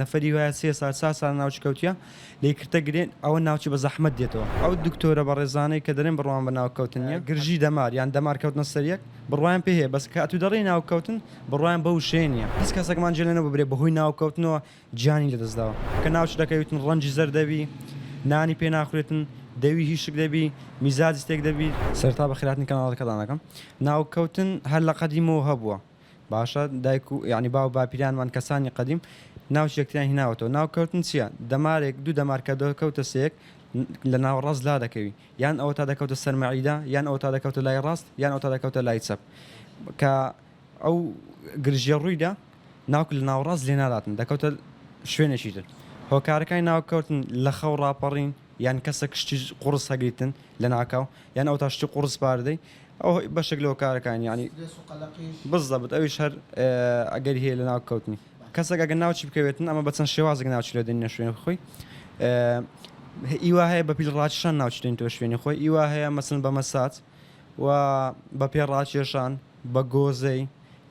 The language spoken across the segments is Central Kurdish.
نەفەری وایە سێ سال چار سال ناوچ کەوتیە لێی کرتە گرێ ئەوە ناوچی بە زەحمەت دێتەوە. ئەو دکتۆرە بەڕێزانەی کە دەرێن بڕوام بە ناو کەوتن نیە گرژی دەمار یان دەمار کەوتنە سەر یەک بڕوایان پێ هەیە بەس کە ئەتوو دەڕێی ناو کەوتن بڕوایان بەو وشەیە نیە هیچ کەسەکمان جێ لێ نەبوو برێ بەهۆی ناو کەوتنەوە گیانی لەدەست داوە. کە ناوچ دەکەویتن ڕەنگی زەرد دەبی نانی پێ ناخورێتن دەوی هیشک دەبی میزاجی تێک دەبی. سەرەتا بەخێرهاتنی کەناڵەکەتان ئەکەم. ناوکەوتن هەر لە قەدیمەوە هەبووە باشە دایک و یانی باو باپیرانمان کەسانی قەدیم ناوچ یەکتریان هیناوەتەوە ناوکەوتن چییە دەمارێک دوو دەمار کە دەکەوتە سێک لە ناوەڕاست لا دەکەوی یان ئەوەتا دەکەوتە سەر مەعیدە یان ئەوەتا دەکەوتە لای ڕاست یان ئەوەتا دەکەوتە لای چەپ کە ئەو گرژیە ڕوویدا ناوک لە ناوەڕاست لێ ناداتن دەکەوتە شوێنێکی تر هۆکارەکانی ناوکەوتن لە خەو ڕاپەڕین یان کەسەک شتی قوڕس هەگریتن لە ناکاو یان ئەوتا شتی قوڕس پاردەی ئەو بەشێک لە هۆکارەکان یانی سترێس و قەلەقیش. بزەبت ئەویش هەر ئەگەری هەیە لە ناو کەوتنی کەسێک ئەگەر ناوچی بکەوێتن ئەمە بە چەند شێوازێک ناوچی لێ دێنینە شوێنی خۆی ئیوا هەیە بە پیل ڕاکێشان ناوچی دێنیتەوە شوێنی خۆی ئیوا هەیە مەسن بە مەساج و بە پێ ڕاکێشان بە گۆزەی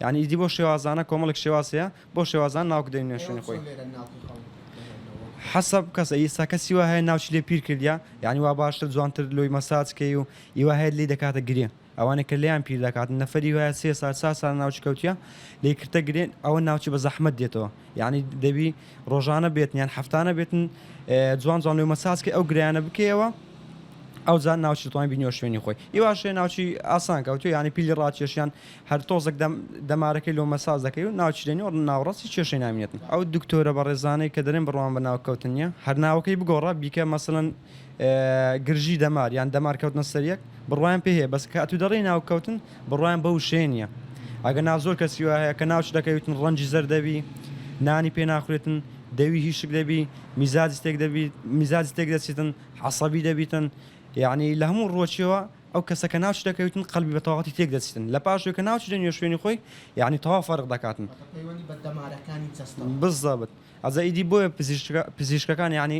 یعنی ئیدی بۆ شێوازانە کۆمەڵێک شێواز هەیە بۆ شێوازان ناوک دێنینە ئێوە شوێنی چۆن خۆی لێرە ناوکی خەڵک دەهێننەوە؟ حەسەب کەسە ئیستا کەسی وا هەیە ناوچی لێ پیر کردیە یعنی وا باشتر جوانتر لۆی مەساج کەی و ئیوا هەیە لێی دەکاتە گرێ ئەوانەی کە لێیان پیر دەکاتن نەفەری وایە سێ سال چار سال ناوچی کەوتیە لێی کرتە گرێ ئەوە ناوچی بە زەحمەت دێتەوە یعنی دەبی ڕۆژانە بێتن یان هەفتانە بێتن جوان جوان لۆی مەساج کەی ئەو گریانە بکەیەوە ئەوجا ناوچی دەتوانین بینیەوە شوێنی خۆی ئیواش هەیە ناوچی ئاسان کەوتوە یعنی پیلی ڕاکێشیان هەر تۆزێک دەم دەمارەکەی لۆ مەساج دەکەی و ناوچی دێنی و ناوەڕاستی کێشەی نامینێتن ئەو دکتۆرە بەڕێزانەی کە دەرێن بڕوام بە ناوکەوتن نیە هەر ناوەکەی بگۆڕە بیکە مەسەلەن گرژی دەمار یان دەمار کەوتنە سەر یەک بڕوایان پێ هەیە بەس کە ئەتوو دەڕێی ناوکەوتن بڕوایان بەو وشەیە نیە ئەگەر نا زۆر کەسی وا هەیە کە ناوچ دەکەویتن ڕەنگی زەرد دەبی نانی پێ ناخورێتن دەوی هیشک دەبی میزاجی تێک دەبی میزاجی تێک دەچیتن عەسەبی دەبیتن یعنی لە هەموو ڕووەکیەوە ئەو کەسە کە ناوچ دەکەویتن قەلبی بە تەواوەتی تێک دەچیتن لە پاش کە ناوچ دێنیە شوێنی خۆی یعنی تەواو فەرق دەکاتن. واتە پەیوەندی بە دەمارەکانی جەستەوە هەیە. بالضبط ئەجا ئیدی بۆیە پزیشکە پزیشکەکان یعنی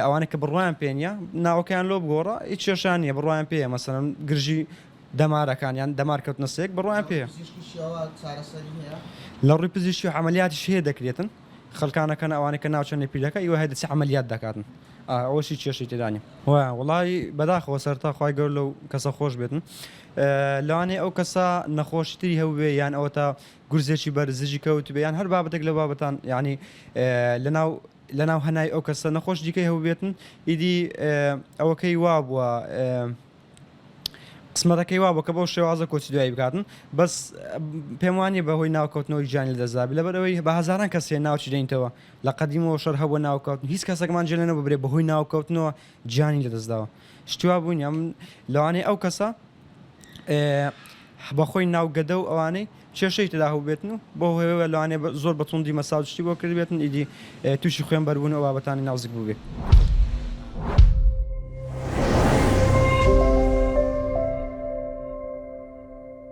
ئەوانەی کە بڕوایان پێ نییە ناوەکەیان لۆ بگۆڕە هیچ کێشەیان نییە بڕوایان پێیە مەسەلەن گرژی دەمارەکان یان دەمار کەوتنە سێک بڕوایان لە ڕووی پێیە. پزیشکیشەوە چارەسەری هەیە؟ لە ڕووی پزیشکی و عەمەلیاتیش هەیە دەکرێتن خەڵکانەکەن ئەوانەی کە ناوچەن لێ پیرەکە ئیوە هەیە دەچێ عەمەلیات دەکاتن ئا ئەوەشی کێشەی تێدا نییە. وایە وەڵایی بەداخەوە سەرەتا خوای گەورە لەو کەسە خۆش بێتن لەوانەیە ئەو کەسە نەخۆشی تری هەبووبێ یان ئەوەتا گورزێکی بەر زجی کەوتبێ یان هەر بابەتێک لەو بابەتان یانی لەناو لەناو هەنای ئەو کەسە نەخۆش دیکەی هەبووبێتن ئیدی ئەوەکەی وابووە قسمەتەکەی وابووە کە بەو شێوازە کۆچی دوایی بکاتن بەس پێم وانیە بە هۆی ناوکەوتنەوەی گیانی لەدەستدابێ لەبەر ئەوەی بە هەزاران کەس هەیە ناوچی دەینتەوە لە قەدیمەوە شەر هەبووە ناوکەوتن هیچ کەسێکمان جێ لێ نەبوو برێ بەهۆی ناوکەوتنەوە گیانی لەدەستداوە شتی وا بوو نیە من لەوانەیە ئەو کەسە بەخۆی ناو گەدە و ئەوانەی کێشەی تێدا هەبووبێتن و بەو هۆیەوە لەوانەیە زۆر بە توندی مەساج شتی بۆ کردبێتن ئیدی تووشی خوێن بەربوون و ئەو بابەتانەی ناو زگ بووبێ.